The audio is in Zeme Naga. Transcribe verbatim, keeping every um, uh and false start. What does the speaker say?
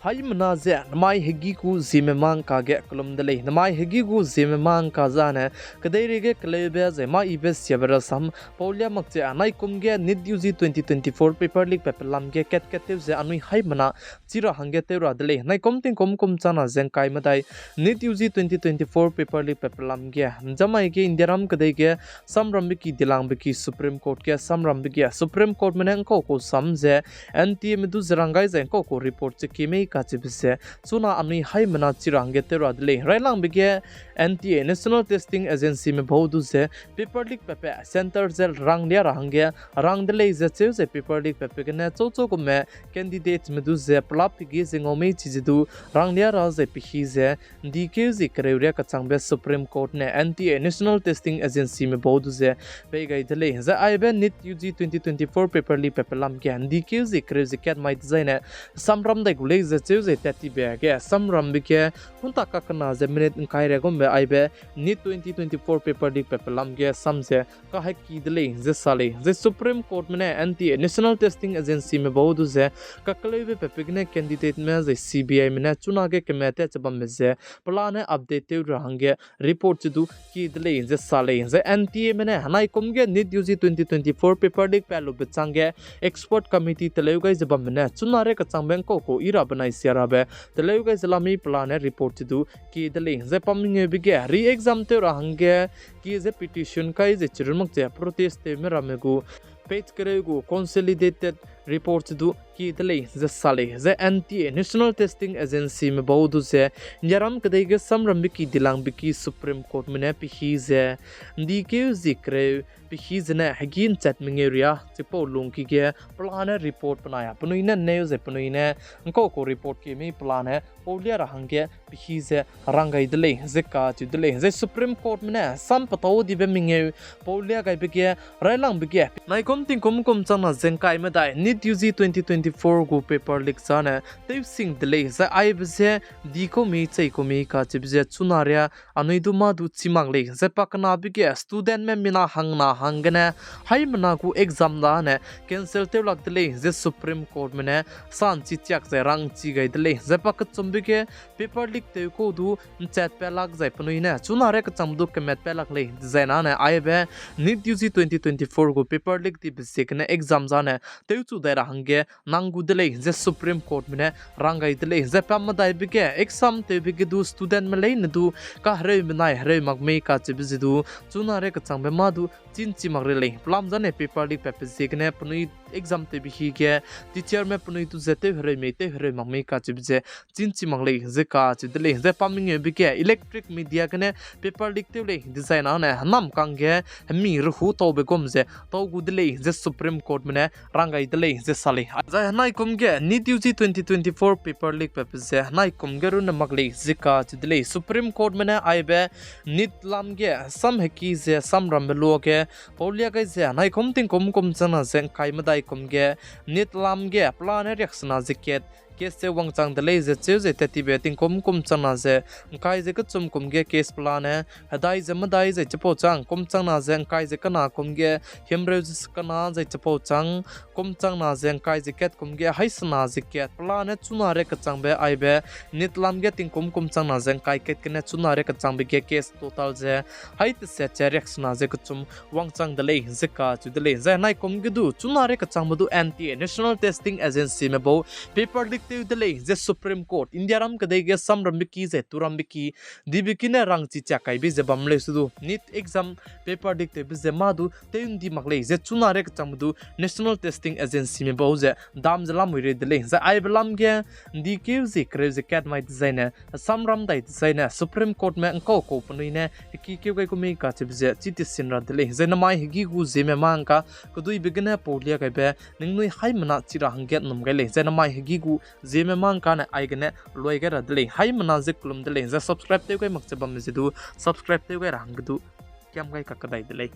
Haimena ze namai hegî gu Zeme mangka ge kelum de lei. Namai hegî gu Zeme mangka zane, kedeirei ge keleube zai mâ yibe siabe rasam pau lia mak ze naikum ge NEET UG twenty twenty-four paper leak patbe lam ge kat-kat tew ze anui haimena chi ra hangge tew ra de lei. Naikum tingkum kum changna ze ngkai medai NEET UG twenty twenty-four paper leak patbe lam ge, nzamai ge Indiaram kedei ge samrambe ki dilangbe ki Supreme Court ge samrambe ge Supreme Courtme ne ngkau kau sam ze NTAme du ze rang gai zai ngkau kau report ze kie mei kacheube ze chuna anui haimena chi ra hangge tew ra de lei. Railangbe ge NTA, National Testing Agencyme bau du ze paper leak patbe centre ze ranglia ra hangge rang de lei ze cheu zai paper leak patbe gene chau chau gume candidateme du ze pelap hegî ze ngau mei chize du ranglia ra zai pehî ze ndikeu zie kereu riâ kechangbe Supreme Court ne NTA, National Testing Agencyme bau du ze pei gai de lei. Zai aibe NEET UG twenty twenty-four paper leak patbe lam ge ndikeu zie kereu ze kat mai dezaine samram dai gu lei ze cheu zai tat tibe ge samrambe ge hunta kakena ze minute ngkai ria gumbe aibe NEET twenty twenty-four paper leak patbe lam ge sam ze kaheki de lei ze sa lei. Zai Supreme Courtme ne NTA, National Testing Agencyme bau du ze kakeleube patbe gene candidateme zai CBIme ne chunage keme tat che bambe ze pelane update tew ra hangge report che du kie de lei ze sa lei. Zai NTAme ne henaikum ge NEET UG twenty twenty-four paper leak pat lube changge expert committee teleu gai ze bambe ne chuna ria kechangbe ngkau kau i ra benai sia rabe teleu gai ze lamei pelane report che du kie de lei. Zai pa mengeube ge re-exam tew ra hangge kie ze petition kai ze chirun mak ze protest tewme ramme gu page kereu gu consolidated report du kie de lei ze sa lei. Zai NTA, National Testing Agencyme bau du ze Indiaram kedei ge samrambe ki dilangbe ki Supreme Courtme ne pehî ze ndikeu zie kereu pehî zene hegî nchat mengeu riâ chipau lungki ge pelane report benai a penui ne neu zai penui ne ngkau kau report kie mei pelane pau lia ra hangge pehî ze rang gai de lei ze kacheu de lei. Zai Supreme Courtme ne sam petau dibe mengeu pau lia gaibe ge railangbe ge naikum tingkum kum changna ze ngkai medai NEET UG twenty twenty-four gu paper leak zane tewsing de lei. Zai aibe ze di kau mei chei kau mei kacheube ze chuna ria anui du mâ du chî mak lei. Zai pakenabe ge studentme mina hangna hanggene haimena gu exam dane cancel tew lak de lei ze Supreme Courtme ne sa nchi chiak zai rang chi gai de lei. Zai pakechumbe ge paper leak tew kau du nchat pat lak zai penui ne chuna ria kechangbe du kemat pat lak lei dezai nane aibe NEET UG twenty twenty-four gu paper leak dibe ziegene exam zane tewchu dai ra hangge nang gu de lei ze Supreme Courtme ne rang gai de lei. Zai pa medaibe ge exam tewbe ge du studentme leine du kahereume nai hereu mak mei kacheube ze du chuna ria kechangbe mâ du chî nchi mak re lei. Pelam zane paper leak patbe ziegene penui exam tewbe hi ge teacherme penui du ze tew hereu mei tew hereu mak mei kacheube ze chî nchi mak lei ze kacheu de lei. Zai pa mengeube ge electric media gene paper leak tew lei dezai nane henam kangge hemi rehu taube gum ze tau gu de lei ze Supreme Courtme ne rang gai de lei ze sa lei. Zai henaikum ge NEET UG twenty twenty-four paper leak patbe ze henaikum ge runne mak lei ze kacheu de lei. Supreme Courtme ne aibe NEET lam ge sam heki ze samrambe luage pau lia gai ze henaikum tingkum kum changna ze ngkai medai kum ge NEET lam ge pelane riaksena ze kat case ze wangchang de lei ze cheu ze tat tibe tingkum kum changna ze ngkai ze kechum kum ge case pelane hedai ze medai zai chipau chang, kum changna ze ngkai ze kena kum ge himreu ze sekena zai chipau chang, kum changna ze ngkai ze kat kum ge haisena ze kat pelane chuna ria kechangbe aibe NEET lam ge tingkum kum changna ze ngkai kat gene chuna ria kechangbe ge case total ze hai teset ze riaksena ze kechum wangchang de lei ze kacheu de lei. Zai henaikum ge du chuna ria kechangbe du NTA, National Testing Agencyme bau paper leak tew de lei ze Supreme Court, Indiaram kedei ge samrambe ki zai turambe ki dibe ki ne rangchi chiak kaibe ze bam leu se du NEET exam paper leak tewbe ze mâ du tew ndi mak lei ze chuna ria kechangbe du National Testing Agencyme bau ze dam ze lamui rei de lei. Zai aibe lam ge ndikeu zie kereu ze kat mai dezaine samram dai dezaine Supreme Courtme ngkau kau penui ne heki keu gai gu mei kacheube ze chî tesin ra de lei. Zai namai hegî gu Zeme mangka keduibe gene pau lia gaibe ningnui haimena chi ra hangge num gai lei. Zai namai hegî gu Zeme mangka ne aigene luai gai ra de lei. Haimena ze kelum de lei. Zai subscribe tew gai mak che bamme ze du subscribe tew gai ra hangge du kiam gai kakdai de lei.